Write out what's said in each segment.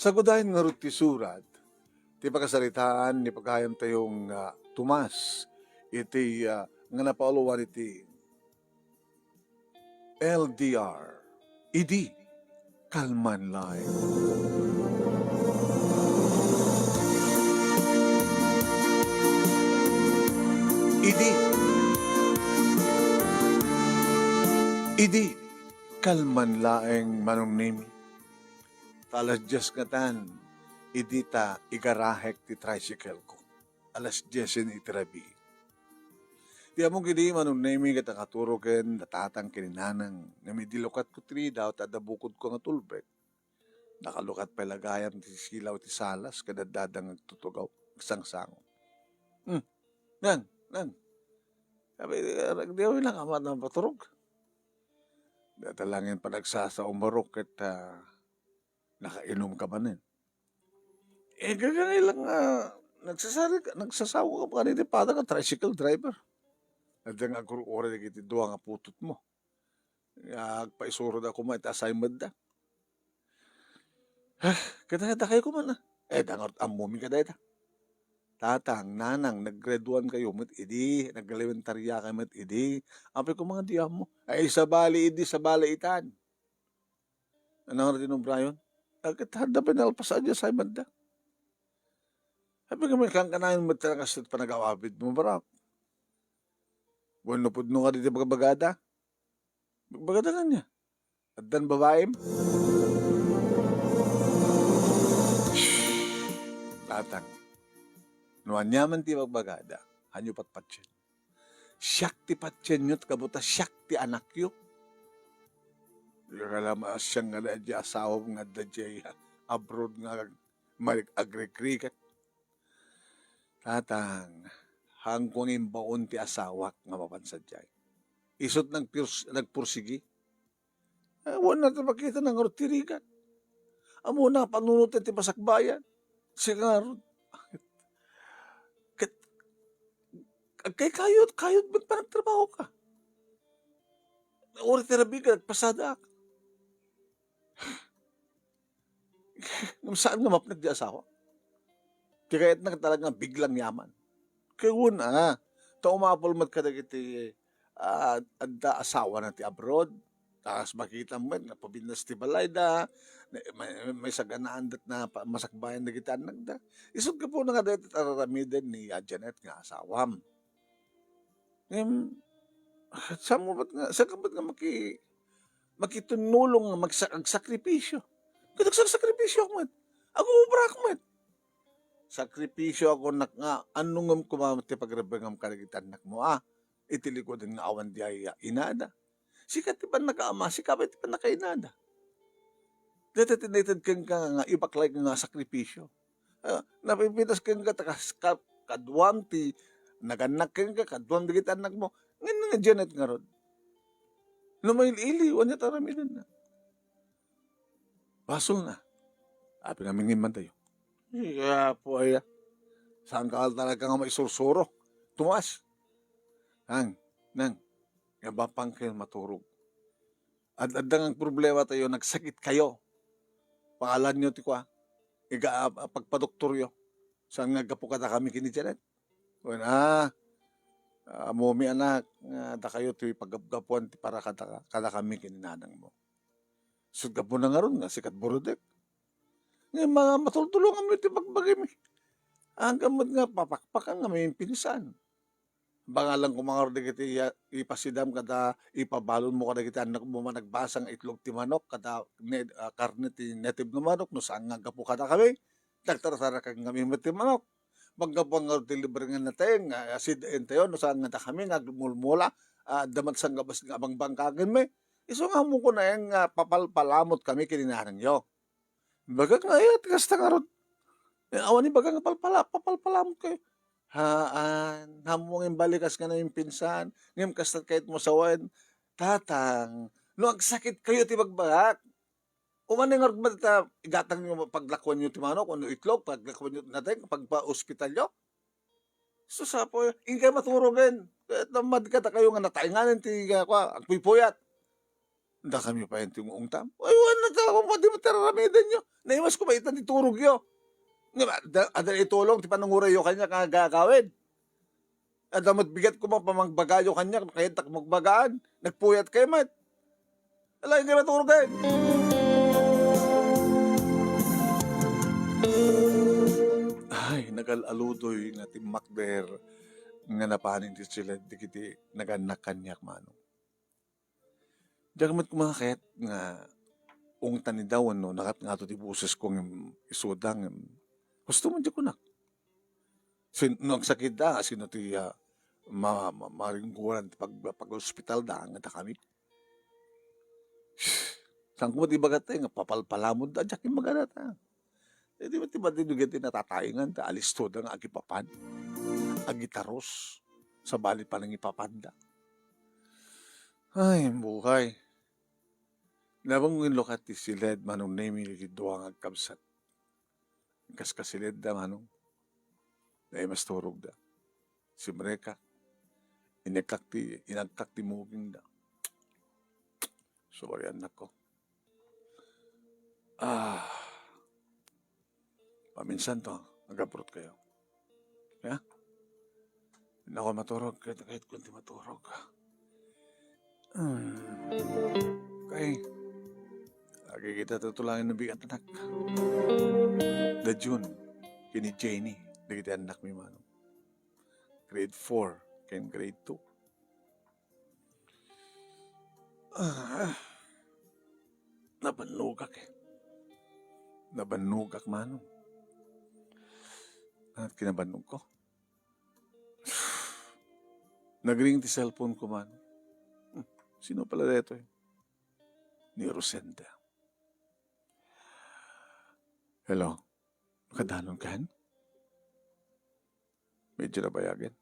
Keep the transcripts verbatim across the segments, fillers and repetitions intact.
Sagudayen ngarud ti surat, ti pakasaritaan ni pagayamtayo nga Tomas, iti, ah, nga napauluan iti L D R, idi kalman laeng. Idi, idi kalman laeng, Manong Nemi. Ta alas dies ngatan, idi ta igarahek ti tricycle ko. Alas diesen iti rabii. Ti ammok idi, Manong Nemi, ket nakaturo ken da Tatang ken ni Nanang, ngem idi lukatko ti ridaw ta adda bukodko nga tulbek, nakalukat pay la gayam ti silaw ti salas ket addada nga agtutugaw, agsangsango. Hmm. Nang, nang. Sabi, "Nagdiaw lang, amat na paturog." Data langin panagsasao marok ket, ah, nakainum ka manen. Eh, gagangay lang nga nagsasari ka, nagsasawa ka pa kaniti pada nga tricycle driver. Adda nga agur-ura dagiti dua nga putotmo. Nga agpaisuro da koma iti assignment da. Ah, kada, kada kayo kuman, ah. Eh, dangar ammomi ka dayta. Tatang, nanang, nag-grade one kayo met idi, nag-elementarya kayo met idi. Apay ko mga di ammo. Ay, sabali idi, sabali itan. Ano nga tinubrayon? Agkat hadda pinalpas a di assignment da. Sabi kami, kan kanayon met talaga sa panagawabid mo, barak. Bueno, pudno nga di bagabagada. Bagada kanya. Addan babaem? Tatang. No aniaman ti bagbagada, hanyo patpatien. Siak ti patienyo, kabutta siak ti anakyo. Kala maasiang nga da di asawam nga adda di abroad nga mag-, agrikrikat. Tatang, haanko nga imbaon ti asawak nga mapan sadiay. Isut' nagpirs-, nagpursigi. Awan na ti makita na ngarud ti rigat. Ammona, panunoten ti masakbayan. Siya ngarud. Ket, agkay kayot, kayot met panagtrabaho ka. Uri ti rabii ka, nagpasadaak. Ngem saan nga mapnek di asawa? Ti kayatna talaga nga biglang yaman. Kay wen, ah, ta umapul met kadagiti, ah, adda asawana ti abroad. Kas makita met nga pabinnas ti balayda, na-, may, may saganaandat na pa-, masakbayan dagiti annakda. Isut' gapuna nga dayta ti ar-aramiden ni, ah, Janet nga asawam. Ngem, saan mo met nga, saan ka met nga maki-, makitunnulong nga magsa-, agsakripisyo? Ket agsakripisyo met. Aguobrak met. Sakripisyo ako nak nga, anno ngem koma ti pagribengam kadagiti annakmo, ah, iti likudan nga awan di ay, ah, inada. Sika ti pannakaama, sika pay ti pannakainada. Dayta ti naited kenka nga ibaklay nga sakripisyo. Ah, napipitas kenka ta kas-, ka-, kaduam ti nagannak kenka, kaduam dagiti annakmo. Ngem nga Janet ngarud, no maili-ili, ania ti aramidenna? Basolna. Apay ngamin nga immantayo? Iya, apo, aya. Saan ka talaga nga maisursuro? Tomas. Nang, nang, nga bapang kayo maturog. Ad-, adda nga problema tayo, nagsakit kayo. Pangalanyo ti kua, iga, ah, pagpadoktoryo. Saan nga gapu kadakami ken ni Janet? Wen, ah, ah, ammom, anak, nga dakayo ti paggapgapuan ti para kada, kadakami ken ni nanangmo. Isut' gapuna ngarud nga sikat burutek. Nga ma-, matultulonganmi ti bagbagimi. Anggam met nga papakpakan nga maminsan. Bangalan ko mangarud dagiti ya-, ipasidam kada ipabalonmo kadagiti annakmo managbasa nga itlog ti manok kada ne-, ah, karne ti native nga manok no saan nga gapu kadakami. Nagtartarakan kami met ti manok. Manggapuan ngarud ti libre nga nateng nga asid entayo no saan nga dakami nga agmulmula, ah, adda met sanggabas nga abangbangkagenmi. Isu nga ammok nga papalpalamut kami ken ni nanangyo. Imbagak nga, "Ay, ti kasta ngarud. Eh, awan ibaga nga palpala-, papalpalamut kayo." Haan, ammok nga imbalikas nga naminsan, ngem kasta kayatmo sawen, Tatang, no agsakit kayo ti bagbagak, umani ngarud met ta igatangyo, paglakuanyo ti manok, wenno itlog, paglakuanyo ti nateng, pagpa-ospitalyo. Sus, apo, inkay maturogen. Ket nammad kadakayo nga nataenganen ti, nga, kua, agpuypuyat. Dakami pay ti ungtam. Ay, wen, nagkakapati mo ti aramidenyo. Naimas ko pay ita ti turogyo. Nga, adda, adda itulong ti panangurayyo kaniak nga agawid. Adda met bigat ko man pamagbaga yo kaniak, kayat tak magbagaan. Nagpuyat kay met. Alaen kay maturog, eh. Ay, nagal-aludoy nga timmakder nga napanin ti siled dagiti nagannak kaniak, Manong. Diak met kumakayat nga ungtan ida wenno nakat ngato ti bosesko ngem isuda ngem husto man ti kunak. Sin-, no agsakit da, sino ti, ah, ma-, ma-, maringguran ti pag-, pag-ospital da, nga dakami? Saan ko met ibagat, eh, nga papalpalamon da, diak imbagada ta. Eh, di ba, ti bati dugi ti natataingan, ta alisto da nga agipapan, agitarus, sabali panangipapanda. Ay, buhay. Nabang inlukat ti siled, Manong Nemi, ti dua nga agkabsat. Kas kasiled da, Manong. Naimas turog da. Simrekak. Inagkak ti, inagkak ti muging da. Sorry, anak ko. Ah. Paminsan to, agabrot kayo. Ya? Nako, maturog. Kayat, kayat ko ti maturog. Hmm. Kay, lagi kita tutulangin ng bigat, anak. The June, kini Jenny, dagiti anak mi, Manong. Grade four, ken grade two. Ah, nabannogak, eh. Nabannogak, Manong. At kinabannog ko. Nagring ti cellphone ko, Manong. Hmm, sino pala daytoy? Ni Rosenda. Hello. Makadanon kan? Medyo nabayagen.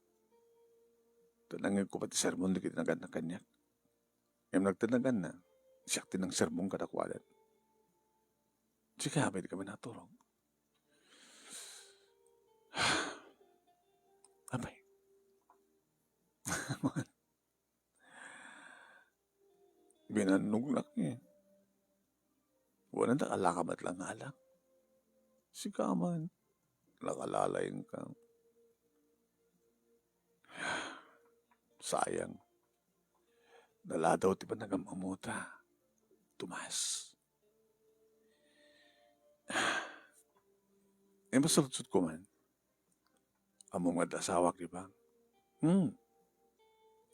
Tanangin ko pati sermon dagiti nagannak kaniak. Ngem nagtanagan na, siak ti nangsermon kadakuada. Sika, apay, di kami naturog. Apay. Binannognak, eh. Wala, nakalaka met lang nga alang. Sika man, nakalalaing ka. Sayang. Naladaw ti panagam-amuta, Tomas. Ay, masaludsod ko man. Ammom nga adda asawak, di ba? Hmm.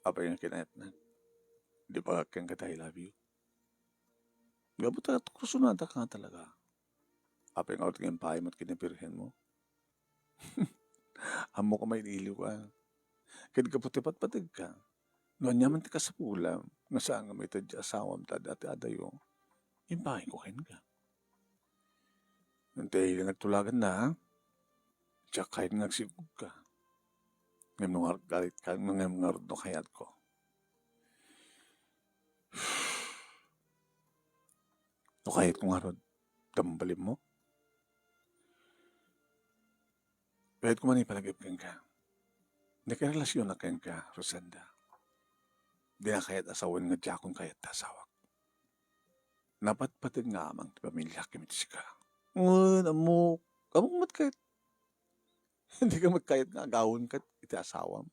Apay nga kinayatna? Di ba kenka ta I love you? Gapu ta, kursunada ka nga talaga. Apay nga, ulit nga impaay mo ken ni Birhen mo? Ammok a mailiwka. Ket gapu ti patpategka, no ania man ti kasapulam, nga saan nga maited ti asawam ta adda ti adayo, impaayko kenka. Ngem ti nagtulaganna, diak kayat nga agsigugka. Ngem no ngar-, galit ka, ngem ngarud no kayatko. No kayatko ngarud, tambalimmo? Kayatko man ipalagip kenka. Dika relasionak kenka, Rosenda. Dina kayat a sawen nga diakon kayat ti asawak. Napatpateg nga amang ti pamiliak ken iti sika. Wen, ammok, ammok met kayat. Dika met kayat nga agawem ket iti asawam.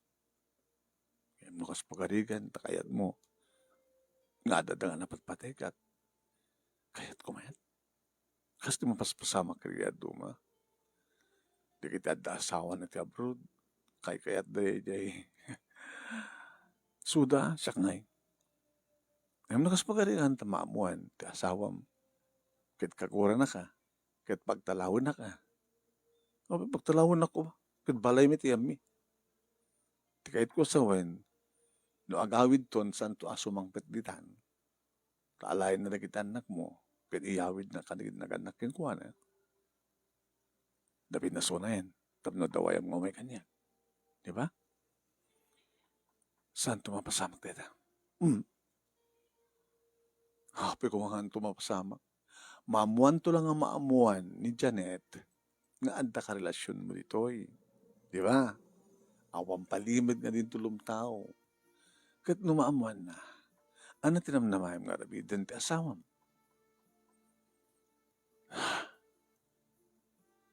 Ngem no kas pagarigan ta kayatmo nga adda nga napatpategat, kayatko met. Kas ti mapaspasamak iti dadduma. Dagiti adda asawana iti abroad, kaykayatda idiay suda, siak ngay. Ngem no kas pagarigan ta maammoan ti asawam, ket kaguranaka, ket pagtalawennaka. Apay, pagtalawennakon, ket balaymi ti yammi. Ti kayatko a sawen, no agawidton, saanto a sumangpet ditan. Ta alaenna dagiti annakmo, ket iyawidna kadagiti nagannak kenkuana. Dapit na sunayen, tapno adda wayam nga umay kaniak. Di ba? Saanto mapasamak dayta? Hmm. Apay, koma nga saanto mapasamak. Maammoanto la nga maammoan ni Janet nga adda karelasionmo ditoy. Di ba? Awan palimed nga dintulom tao. Ket no maammoanna, Ania ti namnamaem nga aramiden ti asawam?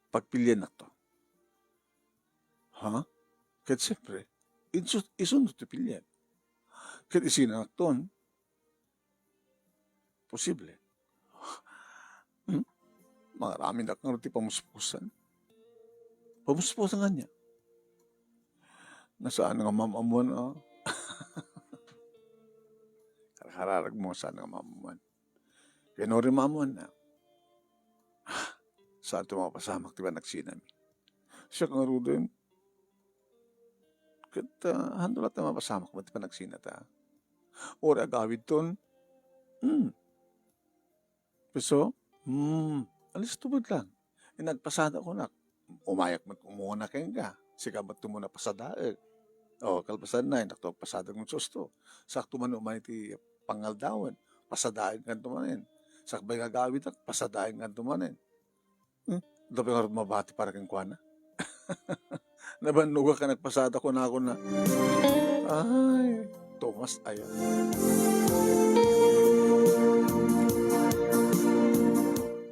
Pagpiliannakto. Ha? Ket siempre, isu-, isunto ti pilian. Ket isinanakton, posible. Hmm? Mangaramidak ngarud ti pamuspusan. Pamuspusan ania? Nga saan nga maam-ammoan, a. Karkararagmo nga saan nga maam-ammoan. Ken no rimmamoanna, saanto mapasamak ti panagsinami. Siak ngaruden, ket, ah, haanto latta mapasamak met ti panagsinata. Uray agawidton, hmm. Peso, hmm, alisto met lang. Inagpasada kunak. Umayak met umuna kenka. Sika met ti umuna pasadaek. O, kalpasanna, indakto agpasada met susto. Sakto man umay ti pangaldawen. Pasadaek kanto manen. Sakbay nga agawidak, pasadaek kanto manen. Hmm? Dapat nga mabati para kenkuana. Nabannogak a nagpasada kunakuna. Ay, Tomas aya.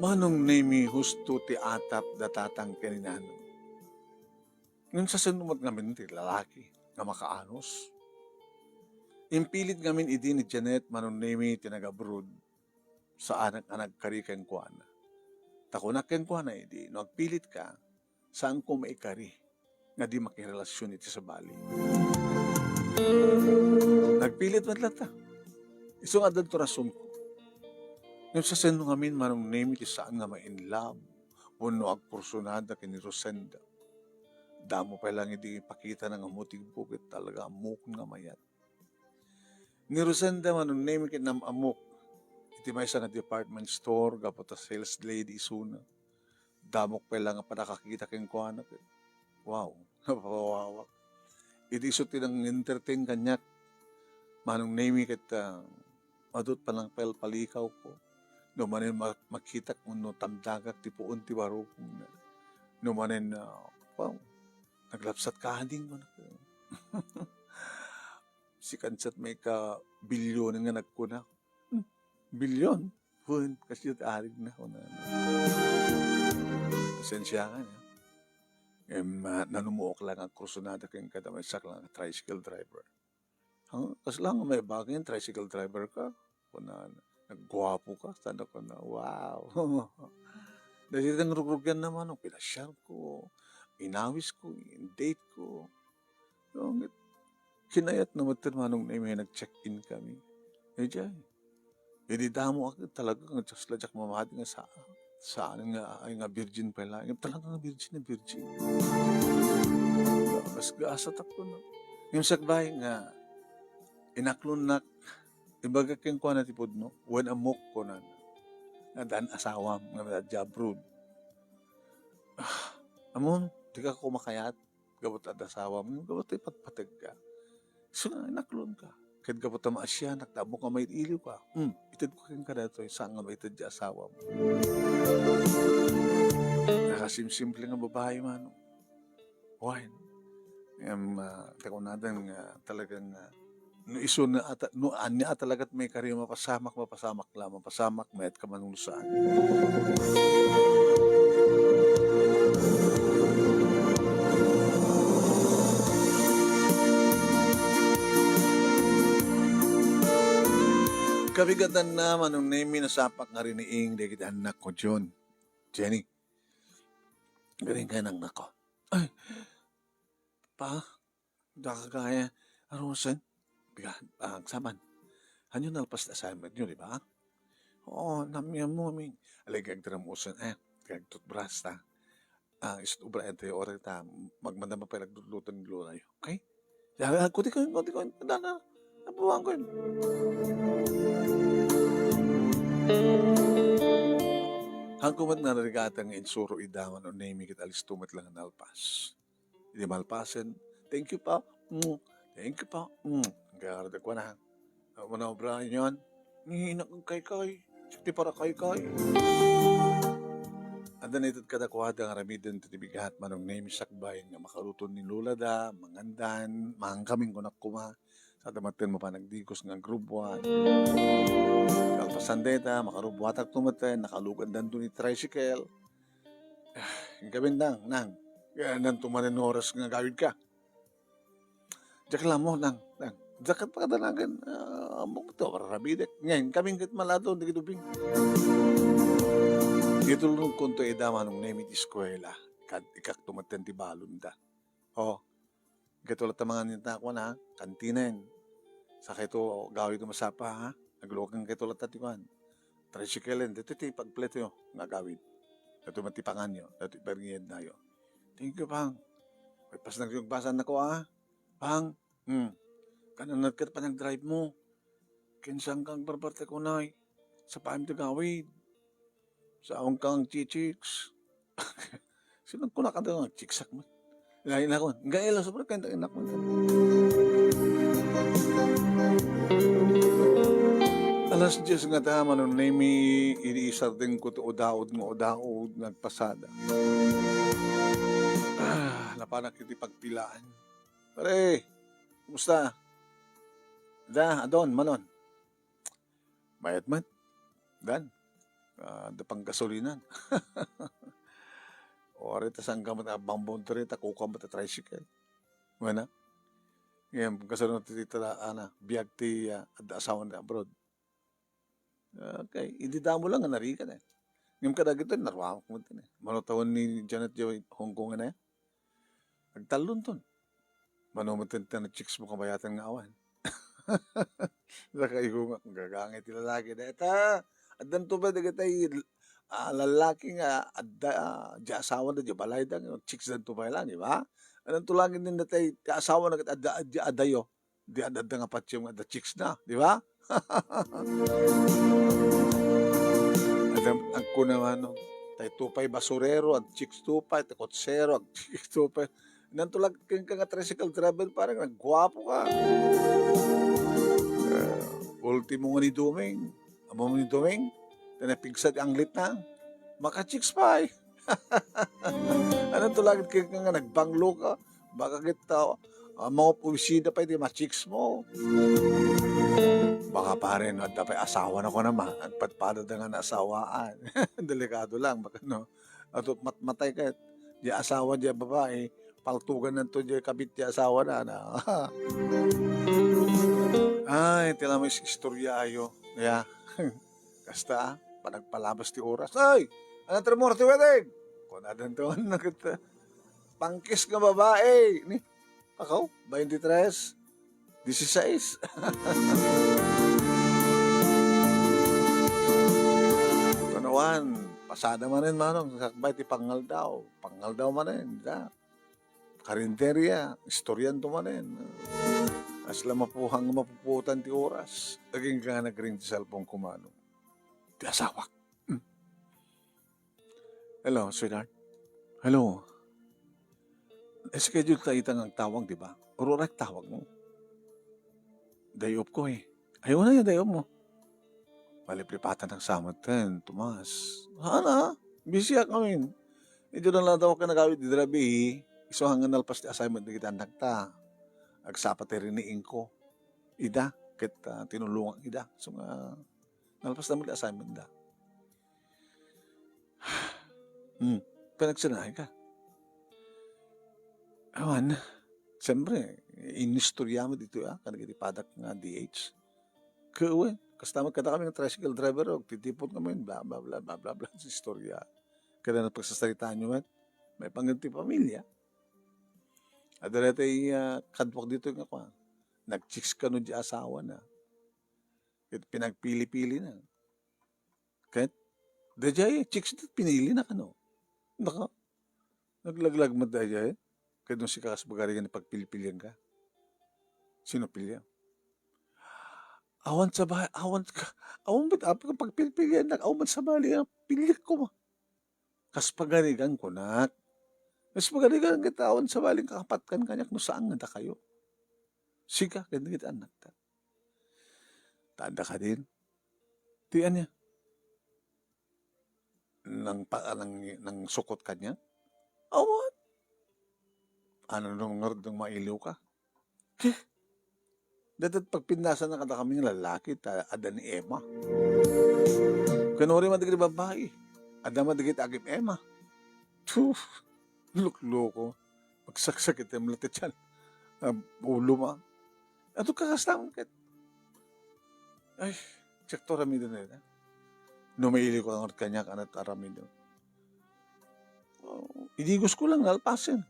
Manong Nemi, husto ti atap da tatang ken ni nanang. Ngem sasano met ngamin ti lalaki nga makaanus? Impilit ngamin idi ni Janet, Manong Nemi, ti nag-abroad. Saanak a nagkari kenkuana. Ta kunak kenkuana idi, no agpilitka, saanko maikari nga di makirelasyon iti sabali. Nagpilit met latta. Isu nga addanto rasonko. Ngem sasano ngamin, Manong Nemi, ti saan nga ma-in love wenno agkursunada ken ni Rosenda? Damo pay lang idi ipakitana nga mutigbo ket talaga ammokon nga mayat. Ni Rosenda, Manong Nemi, ket nam-ammok iti maysa nga department store gapu ta sales lady isuna. Damok pay lang nga pannakakita kenkuana ket, wow, napawawak. Idi isu ti nang-entertain kaniak, Manong Nemi, ket, ah, adu ti panangpalpalikawko. No manen ma-, makitak wenno tamdagak ti puon ti barukongna. No manen, ah, wow, naglabsat kading, kunak. Sika met ti maikabilionen nga nagkuna. Hmm, bilion? Wen, kasdiay ti arigna, kunana. Pasensiakan, a. Em, ah, nanumuok lang nga agkursunada kenka ta maysak lang a tricycle driver. Ha? Kasla nga maibaga nga tricycle driver ka? Kunana. Nagguapo ka? Sana kuna, wow. Dagiti nangrugrugyan naman, no, pinasiarko, inawisko, in-date ko. Ngem kinayatna met ti Manong Nemi, nag-check-in kami. Idiay. Idi damo ak, talaga nga kasla diak mamati nga sa-, saan nga, ay nga virgin pay laeng. Talaga nga virgin na virgin. Gasgasatak kunak. Ngem sakbay nga inaklonnak, imbagak kenkuana ti pudno, wen ammok, kunana. Nga adan asawam, nga adda abroad. Ah, ammom, dika koma kayat. Gapu ta adda asawam, gapu ta ipatpategka. Isu nga inaklonka. Ket gapu ta maasianak, ta ammok nga mailiwka. Hmm, itedko kenka daytoy, saan nga maited ti asawam. Nakasimsimple nga babai, Manong. Wen. Em, ah, ta kunadan nga talagang, ah, No isu nga ata-, no ania a talaga ti maikari, mapasamak, mapasamak la, mapasamak, mayat ka man wenno saan. Kabigatanna, Manong Nemi, nasapak nga riniing dagiti annakko, John. Jenny, garing ka nang nako. Ay, pa, Daka kaya, arusen. Biga, ah, agsaban. Ania nalpas ti assignment nyo, di ba? Oo, namian mo, amin. Alay, agdaram usen, eh. Agtutbras ta. Ah, isut obra ente, oras ta. Magmanda pa pay agluto ni Lola yo. Okay? Sabi, ah, kuti ko, kuti ko, dana. Abuan ko yun. Hangko met nga narigatan nga insuro ida, Manong Nemi, ket alisto met lang nalpas. Idi malpasen, "Thank you, Pa. Mm. Thank you, Pa. Mm." Kaya kada kuana, "Manaobra yon. Ni nakagkaykay. Ti para kaykay." Adda naited kadakuada nga aramiden ti bigat, Manong Nemi, sakbay nga makaluto ni Lola da, mangandan, mangkamin kunak koma. Sa ta maten mo pa nagdigos nga agrubuat. Kalpasan dayta, makarubuatak to maten, nakalugandan to ni tricycle. Ah, inkabin, Nang, Nang, kaya nan tumanen oras nga agawid ka. Diak la ammo, Nang, Nang. Diak ket pakadanagan, ah, ammok to, ararabidek. Ngayon, kami ket malado, dagiti ubing. Itulongko to ida, Manong Nemi, ti eskuela. Kad ikak to maten ti balonda. Oh, ket wala ta mangan ita kuan, ha, kantinen. Sakayto gawid masapa, ha? Agluaken kayto latta ti kuan. Tricycle-en, daytoy ti pagpleto nga agawid. Daytoy met ti panganyo, daytoy ti pagngiyadnayo. Thank you, Pang. May pas nagsiugbasan nako, ah. Pang, hmm. Kananat ket panagdrive mo. Kinsan kang barbarte kunay. Sa paim ti gawid. Saan kang chichiks? Sino kuna ka daw nga chiksak man? Lain ako. Gaela, sobra kayo, lain ako. Alas dies nga ta, Manong Nemi, idi isardengko ti udaod nga udaod nga agpasada. Ah, napanak iti pagpilaan. Pare, kumusta? Da, adon, manon. Mayat met. Dan. Ah, da pang gasolinan. O, ari ta sangka met a bambon diri, ta kuka met a tricycle. Wena? Ngayon, pagkasunod ti tala, ana, biag ti, ah, adda asawa na abroad. Okay. Idi damo lang nga narigat, eh. Ngem kadagitoy, naruamak met, eh. Mano tawen ni Janet Joy Hong Kong na, eh. Agtallonton. Mano met ti na-chicks mo kabayatan nga awan. Nakaigo nga, gagangay ti lalaki. Deta, addan to ba dagitay, ah, lalaki nga adda, ah, di asawa da, di balay da, chicks dan to ba lang, di ba? Anan to lang din datay, ti asawa na ket adda, adda, adayo. Di adda, adda nga patiem nga adda chicks na, di ba? Adda, agko naman, no? Tay tupay basurero, ag chicks tupay, tay kotsero, ag chicks tupay. Nantulag kenka nga tricycle driver, parang nagguapo ka. Eh, ultimo nga ni Duming. Amo ni Duming, ta napigsa ti anglit na. Maka-chicks pay. Ano to lagi kenka nga nagbanglo ka? Baka kita, ah, mga opisina pa iti ma-chicks mo. Baka pare, no, adda pay asawa na ko naman. Agpadpada da nga naasawaan. Delikado lang, baka, no? Ato matmatay ka, di asawa, di babae, paltugan na to, di kabit, di asawa na, na. Ay, tila mo is-, istorya ayo. Ya. Kasta, panagpalabas ti oras. Ay! Ano, three more ti wedding? Kunadan to, ano, kita. Pangkis nga babae. Ni, akaw, twenty-three, dieciséis. Kanawan, pasada manen, manong, sakbay ti pangaldaw. Pangaldaw manen, da. Karinderya, istoryan to manen. Asla mapuhang mapuputan ti oras. Aging ka nagring ti cellphone ko, manong. Ti asawak. Hmm. Hello, sweetheart. Hello. Schedule ta ita nga agtawag, di ba? Ururay tawag mo. Day off ko eh. Ayaw na yung day off mo. Maliplipatan ang samot ten, Tomas. Sana, busy ak ngamin. Medyo na lang daw ka nagawid di drabi eh. Iso hanggang nalpas ti assignment di kita anak ta. Agsapa ti riniing ko. Ida, ket, ah, tinulungan ida. So nga, nalpas naman ti assignment da. Hmm. Panagsanayan ka. Awan. Siyempre, inistorya mo dito, ah, kanagiti padak nga D H. Kawen, kasta mo, kada kami nga tricycle driver, oh, titipon kami, bla, bla, bla, bla, bla, bla, sa istorya. Kada na pagsasalitaan nyo, man, may pangganti pamilya. Adda daytoy, ah, kadwak dito nga kwa. Nag-chicks kano di asawa na. Ket pinagpili-pili na. Ket, dayjay, chicks da, pinili na kano. Naka, naglaglag met dayjay. Ket no sika kas bagarigan, pagpilpilian ka. Sino pilia? Awan sa ba-, awan ka, awan ba't, apo ka pagpilpilian na, awan sa bali, ah, piliak ko ma. Kas pagarigan, kunak. Kas pagarigan, kita awan sa baling kakapatkan kaniak no saan nga dakayo. Sika, ken dagiti annakta. Tanda ka din. Ti ania? Nang pa-, nang, nang sukot kaniak? Awan. Ano nung ngarud nung mailiw ka? Heh? Dayta pagpinnasan na kadakami nga lallaki, ta adda ni Emma. Kanuri man dagiti babbai, adda man dagiti agim-Emma. Tu, lukloko. Magsaksakitem la ti tiyan. Ah, ulo ma. Ato kakastam ket. Ay, siakto aramiden dayta. No mailiw ka ngarud kaniak, ania ti aramidem? Oh, idigos ko lang, nalpasen.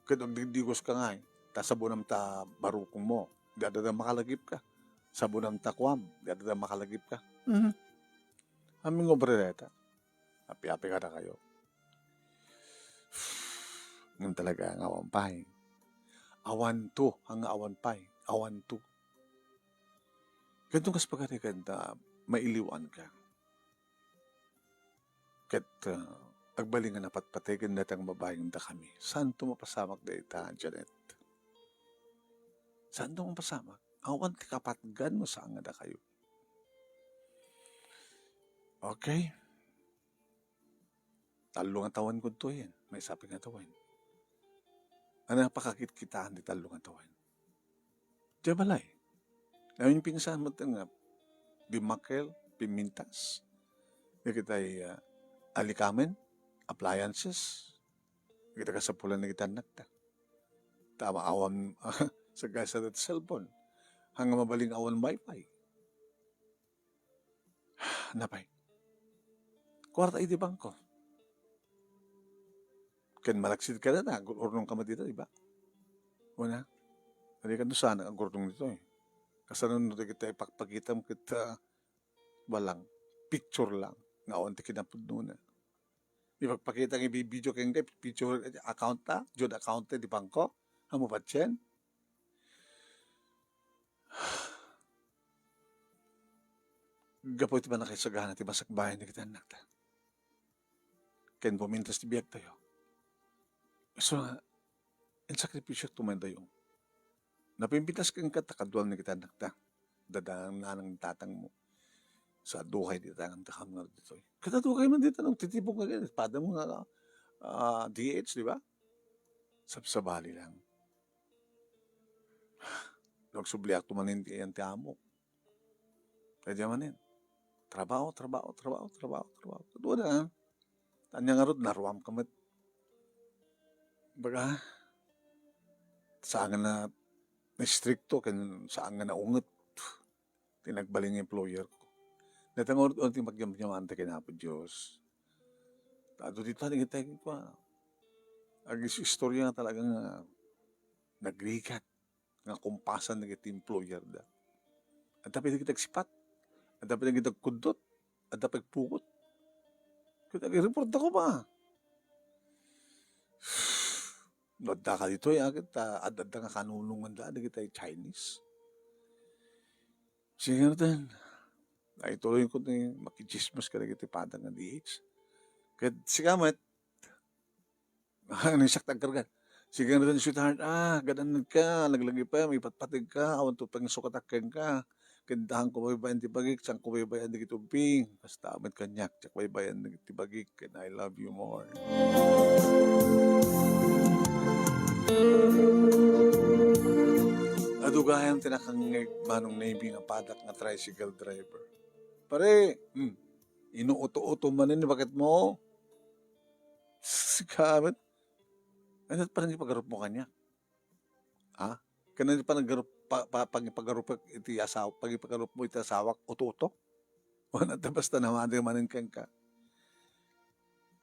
Ket agdigdigos ka ngay, ta sabonam ta barukongmo, di adda makalagipka. Sabonam ta kuam, di adda makalagipka. Mhm. Amin nga obra dayta. Api-api kadakayo. Ngem talaga nga awan pay. Awanto, nga awan pay. Awanto. Kadto kas pagarigan ta mailiwan ka. Ket, ah, agbalin nga napatpategen dayta nga babai ngem dakami. Saanto mapasamak dayta, Janet? Saanto mapasamak? Awan ti kapatgan no saan nga dakayo. Okay. Tallo nga tawen kudtoyen, maysa pay nga tawen. Ania pakakitkitaan ti tallo nga tawen? Diay balay. Amin pinsan met nga bimmakkel, pimmintas. Dagitay, ah, alikamen, appliances. Dagitay kasapulan dagiti annakta. Ta awan, sagasa ti cellphone. Haan nga mabalin awan wifi. Napay. Kuarta iti bangko. Ken malaksid ka na, nag-urnong ka met dita, di ba? Una, adi ka no saan nag-urnong dito eh. Kasano no dagiti ipakpakitam ket, ah, balang, picture lang, nga awan ti kinapudnona. Ipakpakita nga video kenka, picture, account ta, Jud account ta, di bangko, amo patien. Gapu iti pannakaisagana ti masakbayan dagiti annakta. Ken pumintas ti biagtayo. So, insakripisyo tumaydayo. Napimpintas kenka ta kaduam dagiti annakta. Dadanang nanang tatangmo. Sa dukay ti tangan takam nga ditoy. Kada dukay man dito, nung titipong ka, padam nga, ah, D H, di ba? Sabsabali lang. Nagsubliak to manen ti, ti amo. Kaya manen. Trabaho, trabaho, trabaho, trabaho, trabaho. Ket wala. Ania ngarud, naruam ka met. Baga, saan nga na, na-istrikto, ken saan nga naunget. Ti nagbalin nga employer ko. Dayta nga ur-, ti magyamyaman ta ken Apo Dios. Adu dita, dagiti, kua, agis-, istorya nga talaga nga nagrigat nga kumpasan dagiti employer da. Adda pay dagiti agsipat, adda pay dagiti agkuddot, adda pay agpugot. Ket ag-report ako ba? No adda ka ditoy, ah, ket, ah, ad-, adda nga kanunongan da, dagiti Chinese. Sige, ngaruden. Ay, tuloy ko ni makichismis kadagiti padang nga D H. Ket sika met, ano, siak ti agkarga. Sige, ngaruden, sweetheart, ah, gadan ka, laglagi pa, maipatpateg ka, awan to pangisukatak kenka. Ket diak baybay-an ti bagik, saan ko baybay-an dagiti ubbing. Kasta met kaniak, diak baybay-an dagiti bagik, ken I love you more. Adu gayam ti nakangngeg, Manong Navy, nga padak nga tricycle driver. Pare, hmm, inuuto-uto manen ni baketmo. Sika met. Ano ti panangipagarupmo kaniak? Ha? Ken ano ti panagarup-, pa-, pa-, pangipagarupek iti asaw-, pangipagarupmo iti asawak, uto-uto? Wen, adda basta namader manen kenka.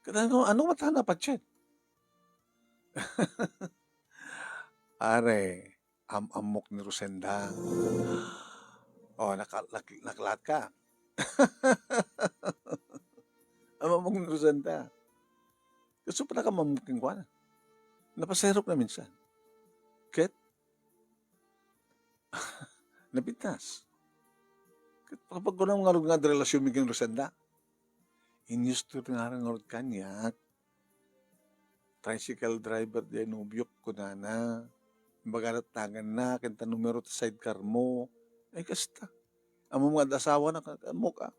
Ket ano, ano met a patien? Are, am-ammok ni Rosenda. Oh, naka-, nak-, naklaat ka. Am-ammok ni Rosenda. Kasu pay nakaammo kenkuana. Napaserok na minsan. Ket, napintas. Ket, kapag kunam ngarud nga adda relasionmi ken Rosenda, inistorya ngarud kaniak. Tricycle driver diay nobiok, kunana. Imbagana ti naganna, ken ta numero ti sidecar mo. Ay, kasta. Ammom nga adda asawana, ka-, ammok a.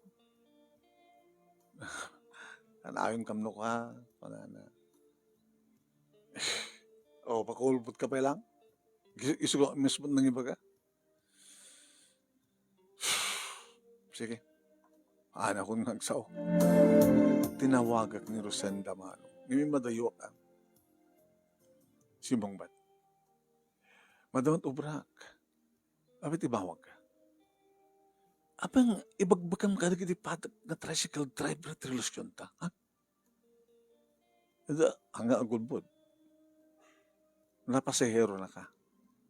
Nanayon kamno ka, kunana. O, pakulbot ka pay lang. Is-, isu ko mismo nangibaga. Sige. Anakon nga agsao. Tinawagak ni Rosenda Mano. Ngem madayoak, ah. Simmungbat. Madama ti obrak. Apay ti bawag ka? Apay nga ibagbagam kadagiti patag nga tricycle driver ti relasionta, ha? Ida, anga agulbod. Napasahero na ka.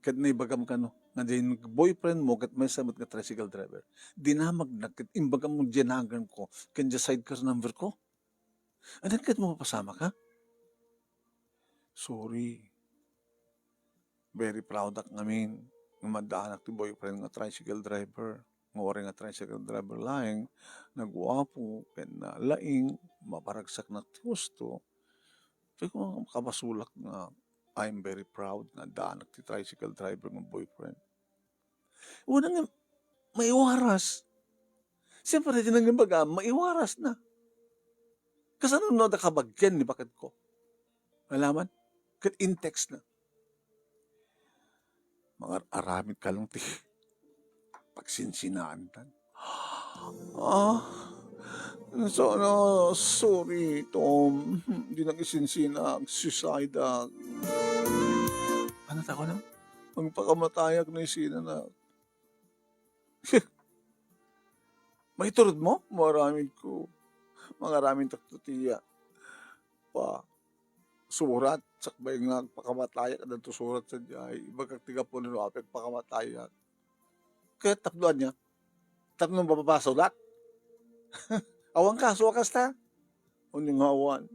Ket naibagam kano, nga diay boyfriend mo ket maysa met nga tricycle driver. Dinamagna ket imbagam mo diay naganko, ken diay sidecar number ko. Ania ket mo mapasamak, ha? Sorry. Very proud ak ngamin nga maddaanak ti boyfriend nga tricycle driver. Nga uray nga tricycle driver laeng, naguapo, ken nalaing, maparagsaknak ti husto. Pay ko nga makabasolak nga I'm very proud nga addaanak ti tricycle driver nga boyfriend. Wala nga maiwaras. Siyempre, di nang ibaga, maiwaras na. Kasano no adda kabagian ni baketko? Alaman? Ket in-text na. Mangar-aramid ka lang ti pagsinsinaan tan. Ah, so, no, sorry, Tom. Di nang isinsina, suicide ak. Ano ta ko lang? Magpakamatayak na isina na. Maiturod mo? Maaramid ko. Mangaramid tak to tiya. Pa, surat, sakbay nga agpakamatayak, adda to surat sadiay. Ibagak ti gapu no apay agpakamatayak. Ket tapno ania? Tapno mapapasolak? Awan kaso a kasta? Ania nga awan?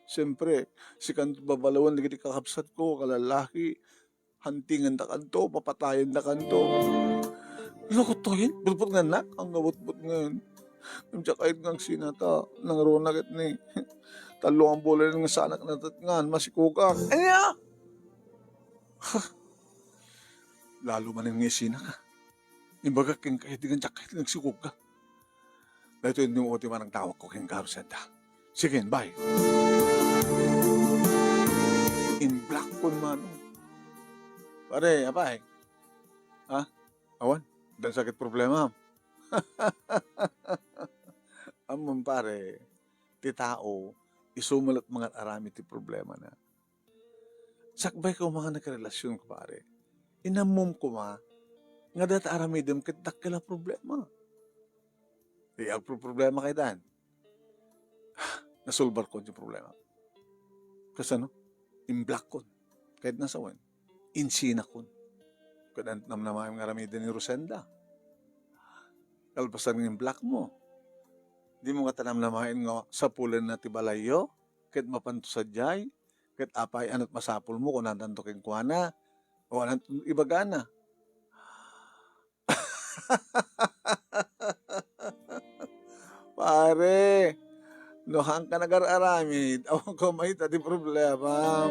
Siyempre, sikan babalawen dagiti kakabsatko, kalallaki, hantingendakanto, papatayendakanto. Lukot to, eh. Butbutngennak, ania butbutngen. Ngem diak kayat nga agsina ta nangruna ket ni tallo nga bulan nga saanak natetngan, masikogak. Ania? Ha! Lalo manen nga isinaka. Imbagak kenka, diak kayat nga agsikogak. Daytoy ni ti manangtawag ko kenka, Rosenda. Sige, bye. In-block ko man. Pare, apay? Ha? Awan? Adda sakit problema? Ammom, pare, ti tao, isu met mangar-aramid ti problemana. Sakbay koma nga nagrelasyon, pare. Inammom koma nga dayta aramidem ket dakkel a problema. Di agproproblema kaydan. Nasolbarkon ti problema. Kasano? In-blockon. Kayatna sawen, insinakon. Ket namnamaem nga aramiden ni Rosenda. Kalpasan nga in-block mo, dimo ngata namnamaen nga sapulenna ti balayyo, ket mapanto sadiay, ket apay, ano't masapulmo, kunanto kenkuana, o ano't ibagana. Pare, no haanka nagar-aramid, awanko mayta ti problema.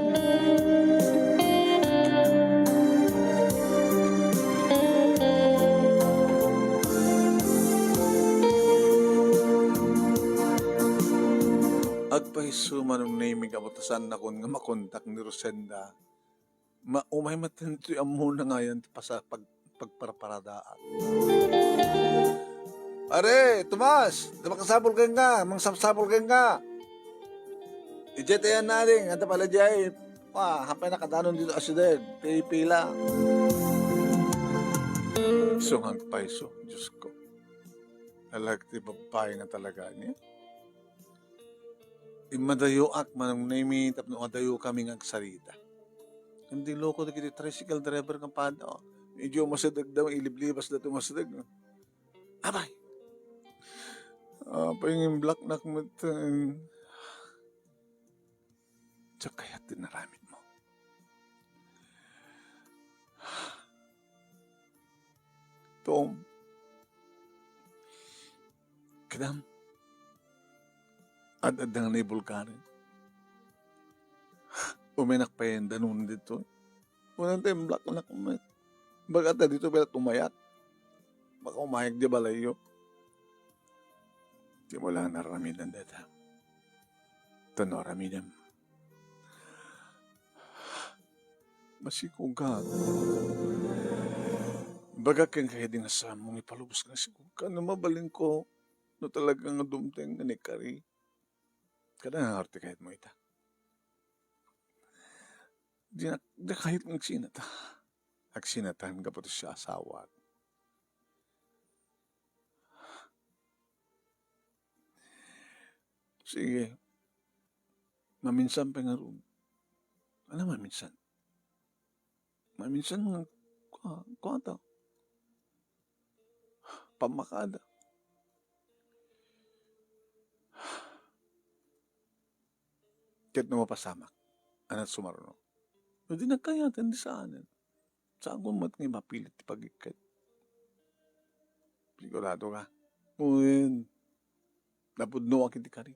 Agpayso, Manong Nemy, nga butasan nakon nga makontak ni Rosenda. Ma-, umay met ditoy ammona nga ayan ti pasa-, pag-, pagparparadaak. Pare, Tomas, di makasapul kenka, mangsapsapul kenka. Idiay ti ayan, ading, adda pala diay, ah, apay nakadanon ditoy asideg, ti pila. Isu nga agpayso, Diyos ko. Alag ti babbai nga talaga niya. Immadayoak, Manong Nemy, tapno adayokami nga agsarita. Ket di loko dagiti tricycle driver nga pada. Medyo umasideg da, iliblibas da ti umasideg. Apay! Apay nga in-blocknak met, eh. Diak kayat ti inaramidmo. Tom, kadam, ad-adda nga naibulgaren. Umayak pay danon ditoy. Kunana ta in-blocknak met. Imbagak ta ditoy pay umayak. Baka umayak diay balayyo. Dimo la nga ar-aramiden dayta. Ta no aramidem, Masikog ka. Ibagak kenka idi nga saanmo nga ipalubos nga masikog ka. No mabalinko, no talaga nga dumteng nga naikari, kada nga arte kayatmo ita. Di na, di kayat nga agsinata. Agsinatan gapu ta siya asawa. Sige. Maminsan pay ngarud. Ano maminsan? Maminsan nga, kua-, kuwata. Pammakada. Ket no mapasamak, anat sumaruno? No di nagkayatan, di saanen. Saanko met nga mapilit ti pagikkat? Sigurado ka? Wen, napudnoak iti kari.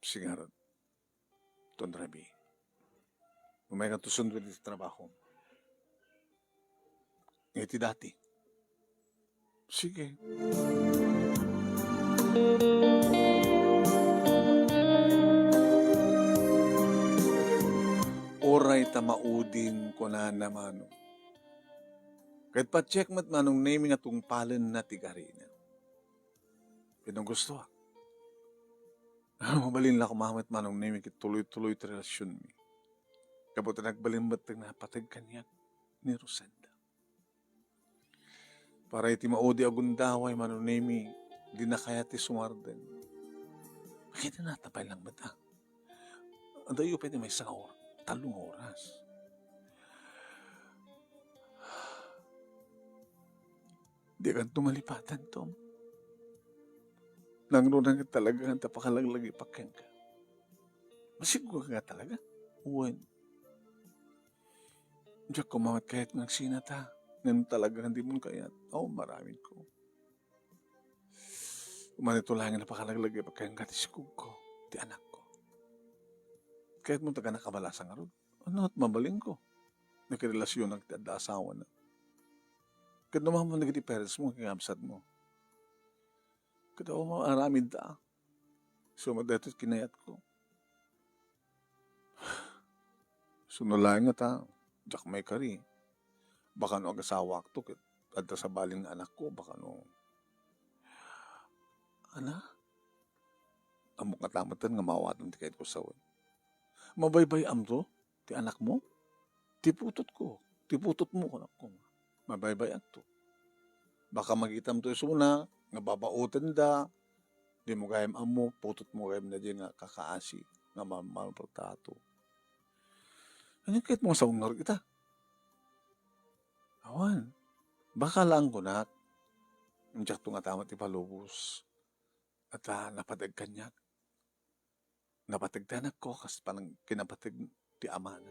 Sigarod. Ton Remy. Umay ka to sundot iti trabaho. Iti dati. Sige. Uray ta maudin, kunana Manong. Ket patiek met Manong Nemi nga tungpalenna ti garina. Ket no gustoak, mabalin la koma met Manong Nemi ket tuloy-tuloy ti relasionmi. Gapu ta nagbalin met ti napateg kaniak ni Rosenda. Para iti maudi a gundaway, Manong Nemi, dina kayat ti sumardeng. Makita na, tapay lang met, ah. Adayo pay ti maysa nga or-, tallo nga oras. Dikanto malipatan, Tom. Nangruna nga talaga nga pakalaglagipak kenka. Masiguro ka nga talaga? Wen. Diak koma met kayat nga agsinata. Ngem talaga nga di mo kayat. Aw, maramid ko. Manito laeng nga pakalaglagipak kenka ti sikog ko, ti anak ko. Kayat mo taga nakabalasan ngarud? Ano, at mabalin ko? Nakirelasionak ti adda asawana. Ket no mapan dagiti parents mo, kakabsat mo. Ket awan aramid ta. Isu met daytoy kinayat ko. Isu no laeng ngata, diak maikari. Baka no agasawakto, ket adda sabalin nga anakko, baka no. Ana? Ammok ngata metten nga maawatam ti kayatko sawen. Mabaybay-amto ti anakmo? Ti putotko, ti putotmo, kunakon. Mabaybay-akto. Baka makitamto isuna nga babaotenda, dimo gayam ammo, putotmo gayam daydiay nga kakaasi nga ma-, maltrato. Ania kayatmo nga sawen ngarud ita? Awan. Baka laeng kunak. Diakto ngata met ipalubos. Ket, ah, napateg kaniak. Napateg ti anakko kas panang-, kinapateg ti amana.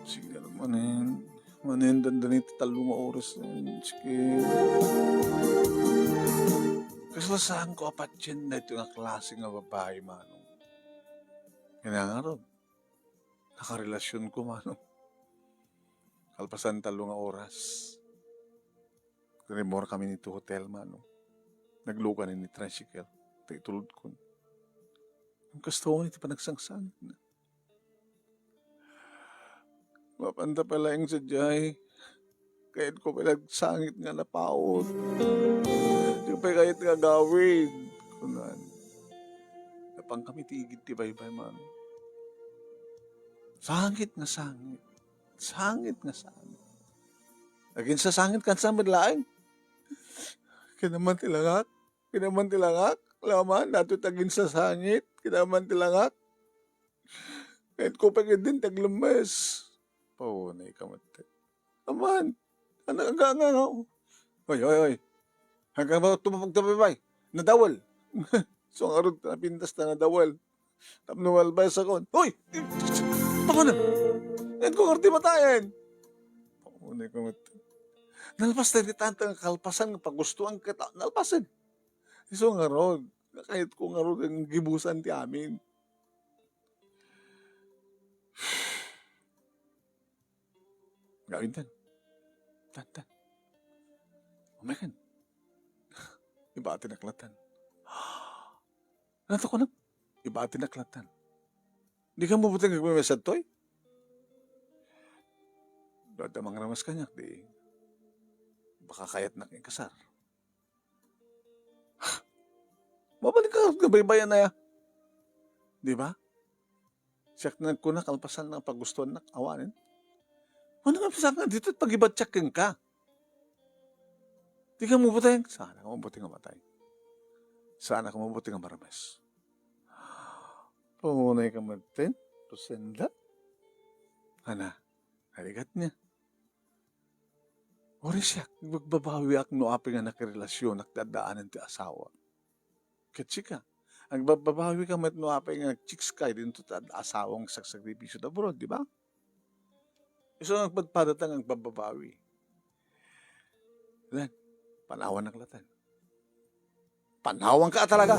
Sige, manen, manen, dandani ti tallo nga oras, eh, sige. Kasla saanko a patien daytoy nga klase nga babai, Manong. Kinangarod. Nakarelasionko, Manong. Kalpasan tallo nga oras, rimmuarkami iti hotel, Manong. Naglukan ni tricycle, ta itulodkon. Kasta iti panagsangsangitna. Mapanta pay laeng sadiay. Kayatko pay nagsangit nga napaut. Diak pay kayat nga agawid, kunan. Napangkami ti igid ti baybay, Manong. Sangit nga sangit. Sangit nga sangit. Aginsasangit kansa met laeng. Kinaman ti langak. Kinaman ti langak. Laman, datoy ti aginsasangit. Kinaman ti langak. Kayatko pay ketdin ti aglemmes. Paunay ka met. Aman, ano, aga, aga, aga. Oy, oy, oy. Hanggang ba tumapag ta baybay? Nadawel. So, ngarud, napintas ta nadawel. Tapno malbay sa kon. Hoy! Paano? Ngayon ko karti matayan. Paunay ka met. Nalpas tayo ni tanta nga kalpasan nga pagustuhan kita. Nalpasan. Isu ngarud. Nakayat ko ngarud ang gibusan ti amin. Gawin tan. Tan, tan. Umekan. Ibati na klatan. Ano to ko na? Ibati na klatan. Dika mabuting agmamesa ditoy? Adda mangramas kaniak, di baka kayatnak ikasar. Mabalin ka nga baybayan aya. Di ba? Siak ti nagkuna kalpasan nga pagustuannak, awanen. Ano nga pisak nga ditoy pagibatiak kenka? Dika mabuting, saan ka mabuting a matay. Saan ka mabuting a marames. Pangunay ka maten, Rosenda? Ana, narigat niya. Uri siak, magbabawiak no apay nga nakirelasionak ti addaanen ti asawa. Ket sika, agbababawika met no apay nga nag-chicks ka, dinto ta asawang sagsakripisyo da abroad, di ba? Isu nga agpadpadata nga agbababawi. Then, panawannak laten. Panawanka talaga.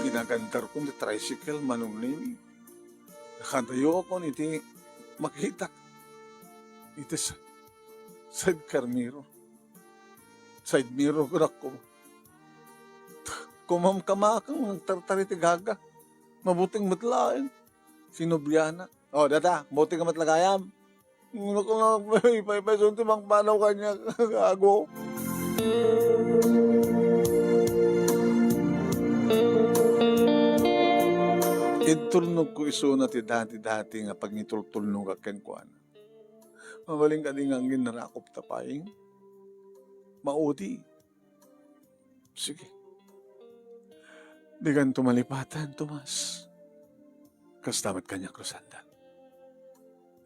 Pinagandarkon ti tricycle, Manong Nini. Nakadayokon iti makitak. Iti sa-, sidecar mirror. Side mirror ko na ko. Kumamkamakang nagtartari ti gaga. Mabuting met laeng. Sinubliana. O, data, buti ka met lagayam. Naku, naku, pay, pay, pay, sunti mang panaw kanya, gago. Intulnog ko isuna ti dati-dati nga pangitultulnogak kenkuana. Mabalin kadi nga agin narakop ta pay? Maudi. Sige. Dikanto malipatan, Tomas. Kasta met kaniak, Rosenda.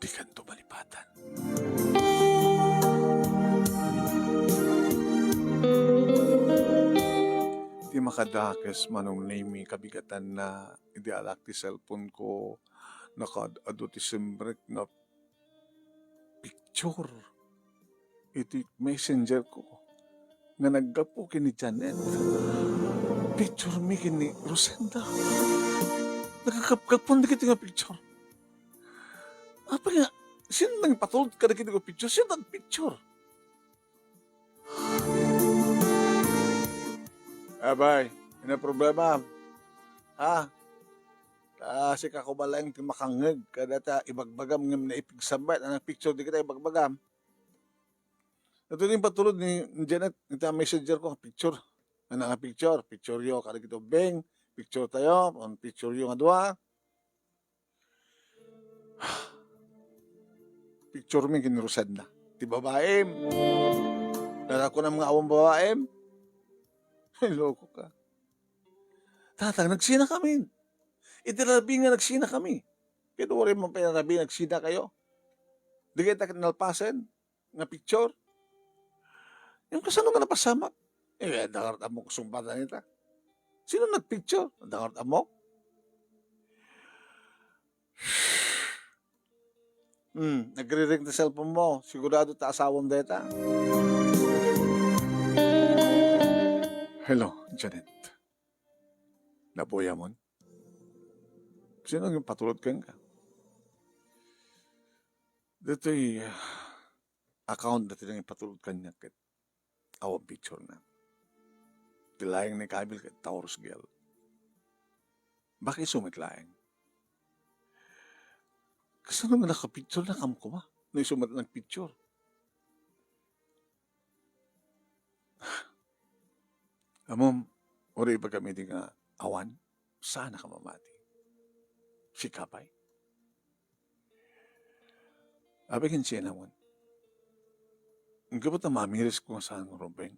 Dikanto malipatan. Ti makadakes, Manong Nemi, kabigatanna, idi alak ti cellphone ko, nakaad-adu ti simrek nga picture iti messenger ko nga naggapu ken ni Janet. Picture mi ken ni Rosenda. Nagkakapkapan dagiti nga picture. Apay nga, sino nangipatulod kadagiti nga picture? Sino nagpicture? Abay, ino problema? Ha? Ta sika ko balaeng ti makangngeg kadata ibagbagam ngem naipigsabat a nagpicture dagita ibagbagam. Ito din patulod ni Janet, ita messenger ko, picture. Ano nga picture? Picture yo, kada kito beng, picture tayo, ang picture yo nga dua. Picture mi ken ni Rosenda. Ti babaem. Dala ko na mga awang babaem. Ay, loko ka. Tatang, nagsina kami. Iti rabii nga nagsina kami. Ket uray man pay rabii nagsina kayo. Di kayo ta nalpasen nga picture. Yung kasano nga napasamak? Eh, dangar ta mo sumpatan ita. Sino nagpicture? Dangar ta mo? Hmm, nagre-ring ti cellphone mo. Sigurado ta asawam deta. Hello, Janet. Napuya mon? Sino ang patulod kenka? Ditoy, ah, account dati nang ipatulod kaniak ket awan picture na. Ti laeng ni Camille ket Taurus girl. Bakit isu met laeng? Kasano nga nakapicture na kam kuma? No isu met nagpicture. Amom, uri ibagam idi nga awan, saan a ka mamati. Sika pay? Apay ken sinamon. Gapu ta mamiris ko nga saan nga rumbeng.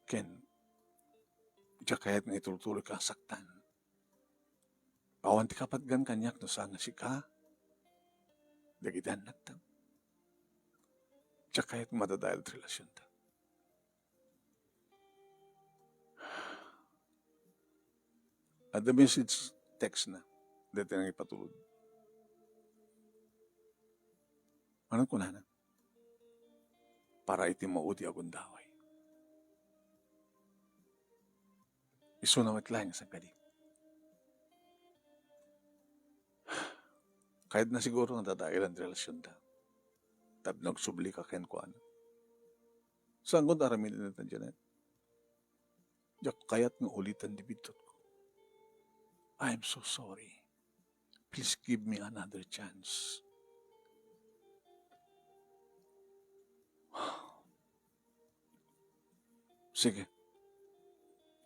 Ken, diak kayat nga itultuloy ka saktan. Awan ti kapatgan kaniak no saan nga sika, dagiti annakta. Diak kayat nga madadael ti relasionta. Adda message text na, dayta nang ipatulod. Ano kunana? Para iti maudi a gundaway. Isuna met laeng a sangkadi. Kayatna siguro nga dadaelan ti relasionta. Tapno agsubli ka kenkuana. Saan ko aramiden dayta, Janet? Diak kayat nga ulitan ti biddutko. I'm so sorry. Please give me another chance. Sige.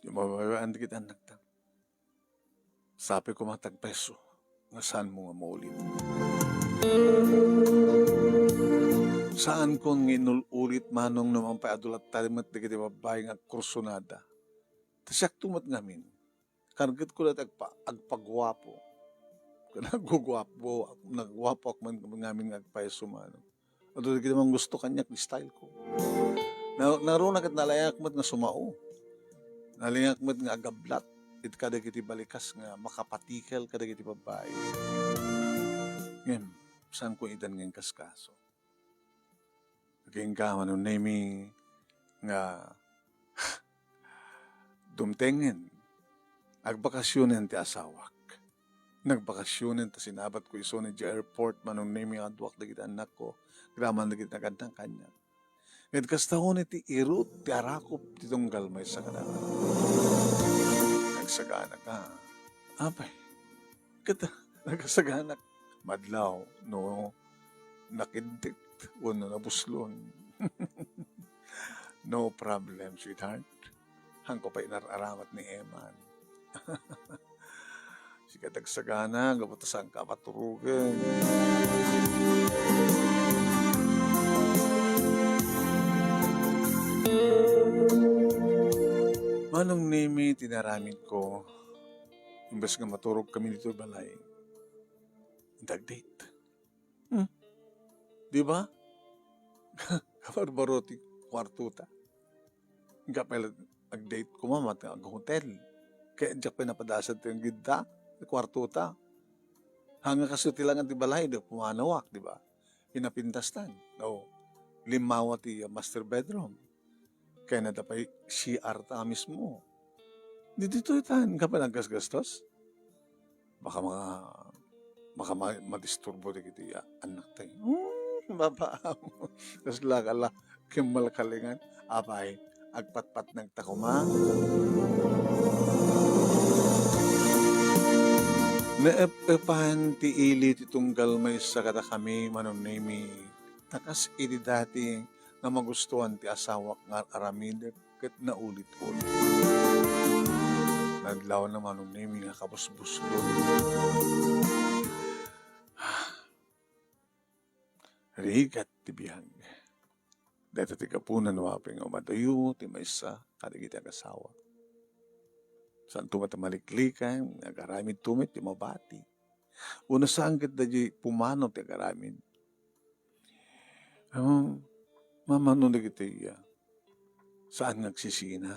Di mababayaan dagiti annakta. Sapay koma ti agpayso nga saanmo nga maulit. Saankon nga inul-ulit, Manong, no mangpay adu latta met dagiti babbai nga agkursunada. Ta siakto met ngamin, kargetko dayta agpa-, agpaguapo. Nagguguapo, nagguapoak man ngamin nga agpayso, Manong. Adu dagiti manggusto kaniak ti style ko. Na-, naruna ket nalaingak met nga sumao. Nalaingak met nga agablat iti kadagiti balikas nga makapatikel kadagiti babbai. Ngem, saanko itan nga inkaskaso. Agingga, Manong Nemy, nga dumtengen, agbakasionen ti asawak. Nagbakasionen ta sinabatko isu idiay airport, Manong Nemy, nga aduak dagiti annakko, agraman dagiti nagannang kaniak. Ket kasta unay ti irut ti arakop ti tunggal maysa kadakayo. Nagsagana ka. Apay, ket nagsaganak madlaw no nakiddet wenno nabuslon. No problem, sweetheart. Hanko pay inar-aramat ni Eman. Sika ti agsagana, gapu ta saanka a paturogen. Manong Nemy, ti inaramidko, imbes nga maturogkami ditoy balay, nagdate. Hmm. Di ba? Kabarbaro ti kuartota. Inka pay la agdate koma, mat-, aghotel. Kaya diak pay napadasad ti agidda, ti kuartota. Haan nga kastoy ti langan ti balay, di pumanawak, di ba? Pinapintastan. O, limmawa ti, uh, master bedroom. Kayatna pay C R ta mismo. Di ditoy tan, inka pay naggasgastos. Baka ma-, baka ma-, madisturbo dagiti a-, annakta. Hmm, babaam. Kasla ka la, ken malkalingan. Apay, agpatpatnagta koma. Naep-epan ti ili ti tunggal maysa kadakami, Manong Nemy. Ta kas idi dati nga magustuan ti asawak nga ar-aramidek ket naulit-ulit. Nadlawna, Manong Nemy, nga kabusbuslon. Rigat ti biag. Dayta ti gapuna no apay nga umadayo ti maysa kadagiti agasawa. Saanto met a maliklikan, nga agaramidto met ti mabati. Wenno saan ket daydiay pumanaw ti agaramid. Ammom, mamano dagiti, ah, saan nga agsisina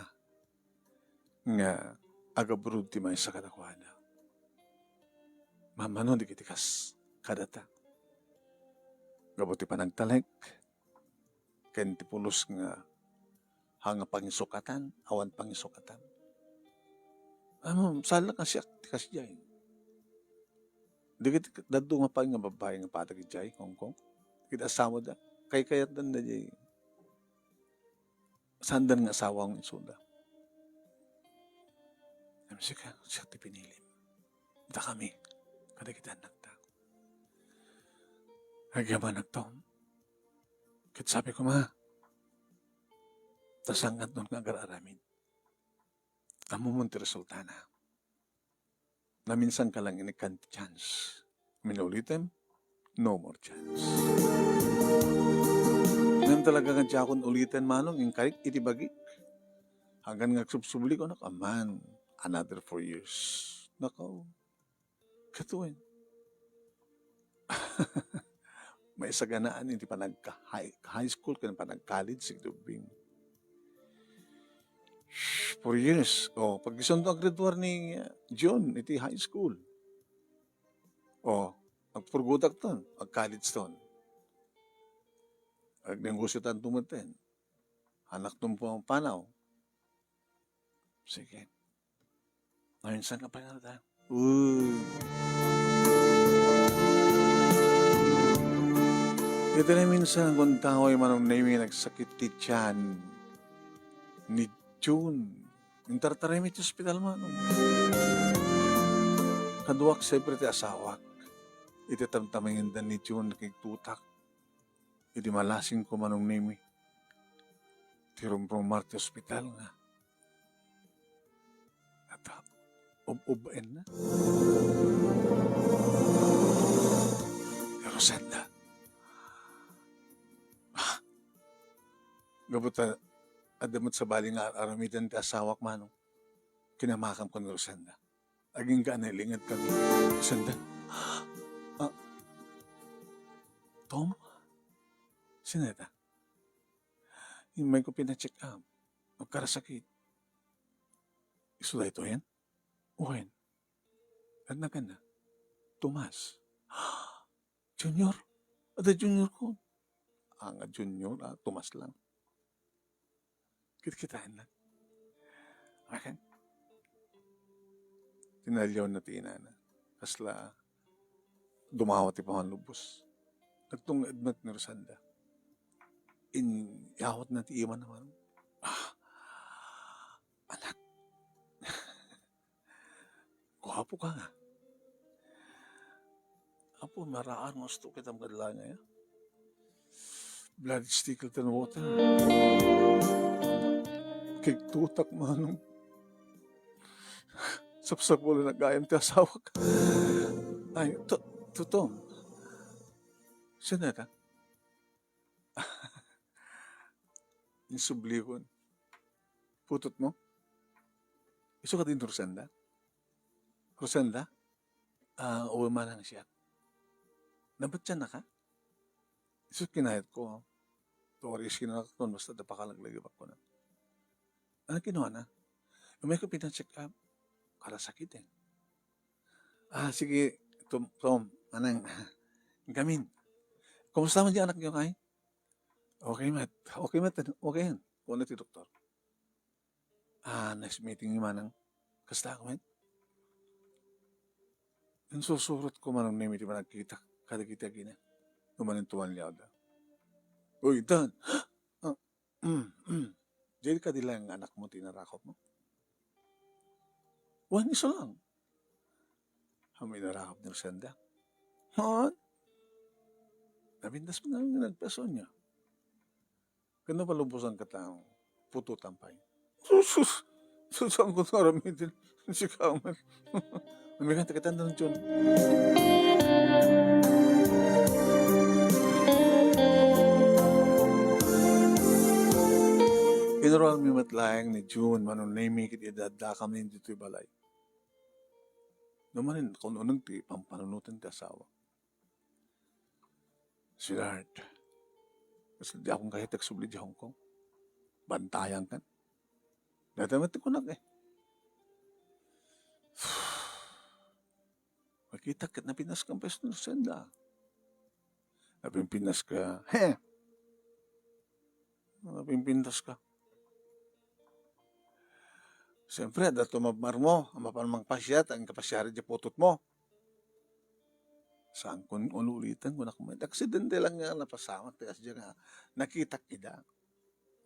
nga agabroad ti maysa kadakuada. Mamano dagiti kas kadata. Gapu ti panagtalek, ken ti pulos nga, ha, nga pangisukatan, awan pangisukatan. Ammom, saan la nga siak ti kasdiay. Dagiti dadduma pay nga babbai nga patag idiay Hong Kong, dagiti asawada, kaykayatdan daydiay saandan nga asawa nga isuda. Ngem sika, siak ti pinilim. Dakami, kadagiti annakta. Agyamanakto. Ket sabi koma, ta sangkatnon nga agar-aramid. Ammomon ti resultana. Naminsan ka lang inikkan ti chance. Amin ulitem, no more chance. Ngem talaga nga diakon uliten, Manong, inkarik iti bagik. Hanggan nga agsubsubli ko, nak, aman, another four years. Nako, katuen. Maisaganaan iti panagka-, high, high school ken panag-college, Sigdubbing. Shh, four years. O, pag isunto, aggraduar ni, uh, June iti high school. O, agpurgodak ton, ag-college ton. Agnegosyo tanto metten. Anak ton pumapanaw. Sige. Naminsan ka pa nga ta. Uy. Iti naminsan, kun tao ay Manong Nemy nagsakit ti tiyan ni June. Intartaray mi ti ospital, Manong. Kaduak siyempre ti asawak. Iti tamtamengenda ni June, nakigtutak. Idi malasingko, Manong Nemi, ti rumrumar ti ospital nga. At, ah, ub-ubaenna. Ni Rosenda. Ah. Gapu ta, adda met sabali nga ar-aramiden ti asawak, Manong. Kinamakam ko ni Rosenda. Agingga a nailinged kami. Rosenda? Ah, Tom? Sino ita? Immayko pina-check up. Agkarasakit. Isu daytoyen? Wen. Adda kenna? Tomas. Junior? Adda juniorko. Ah, nga junior, ah, Tomas lang. Kitkitaenna. Akin? Tinaliawna ti inana. Kasla dumawa ti pammanlubos. Nagtunged met ni Rosenda. Inyawatna ti imana, Manong. Ah, anak. Guapo ka nga. Apo, maraan nga usto kita nga adlaw nga ya. Blood is thicker than water. Kigtutak, Manong. Sapsapulan na gayam ti asawak. Ay, to, to, Tom. Sino ka? Insublikon. Putotmo? Isu kadi ni Rosenda? Rosenda? Ah, uwi man lang siya. Nabatianna ka? Isu kinayatko. Tuwari iskina ka kun basta da pakalaglagibak ko na. Ano kinuha na? Umay ko pina-check up. Karasakit eh. Ah, sige, Tom, Tom, anang, gamin. Kumusta man di anak niyo kay? Okay, met. Okay, met. Okay yan. Kuna ti doktor. Ah, next meeting ni Manang. Kasta ako, met. Insusurot ko, Manong Nemi, ti managkita. Kada kita gina. Tumanin-tuman liyaw da. Uy, Dan! Ah, mm, mm. Jadi kadi lang anak mo, tinarakop mo? Wan, isu lang. Amin a rakop ni Rosenda. Haan? Napintas mo na nga nagpaso niya. Kano palubusan ka tang pututan pay. Sus, sus! Sus, ang kunaramitin. Sikaw man. Umikan, takitan na ng tiyon. Inural mi met laeng ni June, Manong Nemi, ket idadda kami ditoy balay. Numanin, kun uneg ti pampanunoten ti asawa. Sweetheart, kas di akong kahit agsubli di Hong Kong. Bantayan kan. Dada met ti kunak eh. Makita ket napintas kan pwesto ni Rosenda. Napinpintas ka. He! Napinpintas ka. Siyempre, adda tumabmar mo, a mapan mangpasiar, ang kapasiar di putot mo. Saan kun ululitan ko na kumain. Aksidente lang nga napasamak, ti kasdiay nga nakitak ida.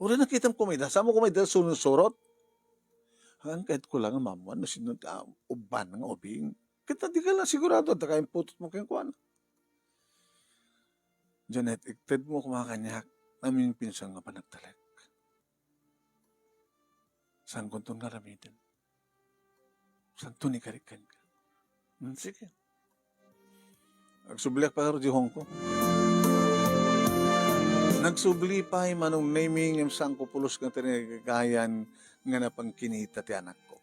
Uri nakitam kumaida, saan mo kumaida sunod-surot? Ang kahit ko lang, mamuan, no sino, ah, uban nga ubing. Kita di ka lang sigurado, adda kayong putot mo kayong kuan. Janet, igted mo kumakaniak, namin pinsan nga panagtalek. Saan kunton nga ramiden? Santo ni karikkan ka. Hmm, sige. Agsubliak pa di Hong Kong. Nagsubli pay Manong Nemi ngem saan ko pulos nga tinagagayan nga napangkinita ti anakko.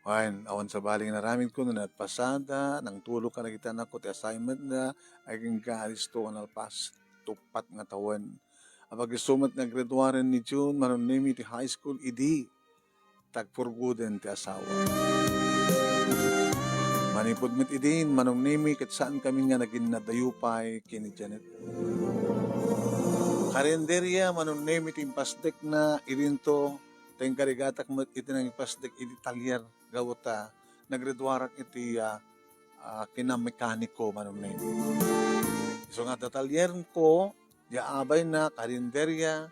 Wen, awan sabali nga inaramid ko no nagpasada, nangtulog kadagiti anakko ti assignment da, agingga alisto nga nalpas ti uppat nga tawen. Apag isu met nga graduaren ni June, Manong Nemi ti high school idi tagpurgoden ti asawa. Manipud met idin, Manong Nemi, ket saan kami nga naginnadayo pay ken ni Janet. Karinderya, Manong Nemi, ti impasdekna idinto, ta inkarigatak met iti nangipasdek iti talyer, gapu ta naggraduarak iti, ah, ah, kinamekaniko, Manong Nemi. Isu nga adda talyerko, di abayna, karinderya,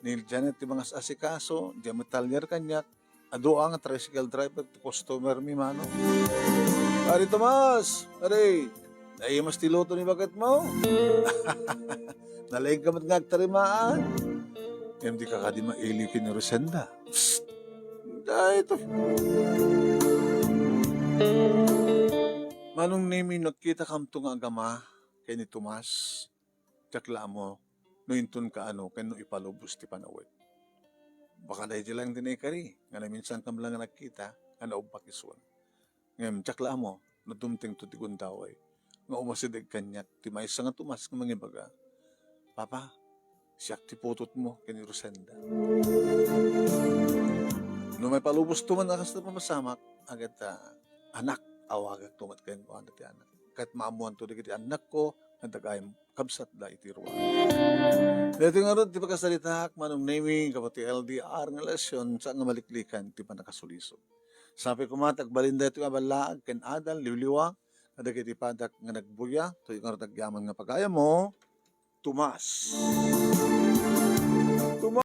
Ni Janet ti mangas-asikaso, diay met talyer kaniak. Adu a nga tricycle driver ti customer mi, mano. Pare Tomas, pare, naimas ti luto ni baketmo? Nalaingka met nga agtarimaan. Ngem dika kadi mailiw ken ni Rosenda. Psst! Daytoy. Manong Nemi, nagkitakamto nga agama ken ni Tomas, diak la ammo no inton kaano ken no ipalubos ti panawek. Baka daydi laeng ti naikari nga naminsankam la nga nagkita nga naubbak isuan. Ngem diak la ammo no dumtengto ti gundaway nga umasideg kaniak ti maysa nga Tomas nga mangibaga, "Papa, siak ti putotmo ken ni Rosenda." No maipalubosto man a kasta papasamak, agayta, "Anak, awagakto met kenkuana ti anak. Ket maammoanto dagiti annakko nga dagayem kabsatda iti ruar." Daytoy ngarud ti pakasaritaak, Manong Nemi, gapu ti L D R nga relasyon, saan nga maliklikan ti pannakasulisog. Sapay koma ti agbalin daytoy a ballaag ken adal, liwliwa, kadagiti padak nga nagbuya, toy ngarud agyaman nga pagayammo, Tomas.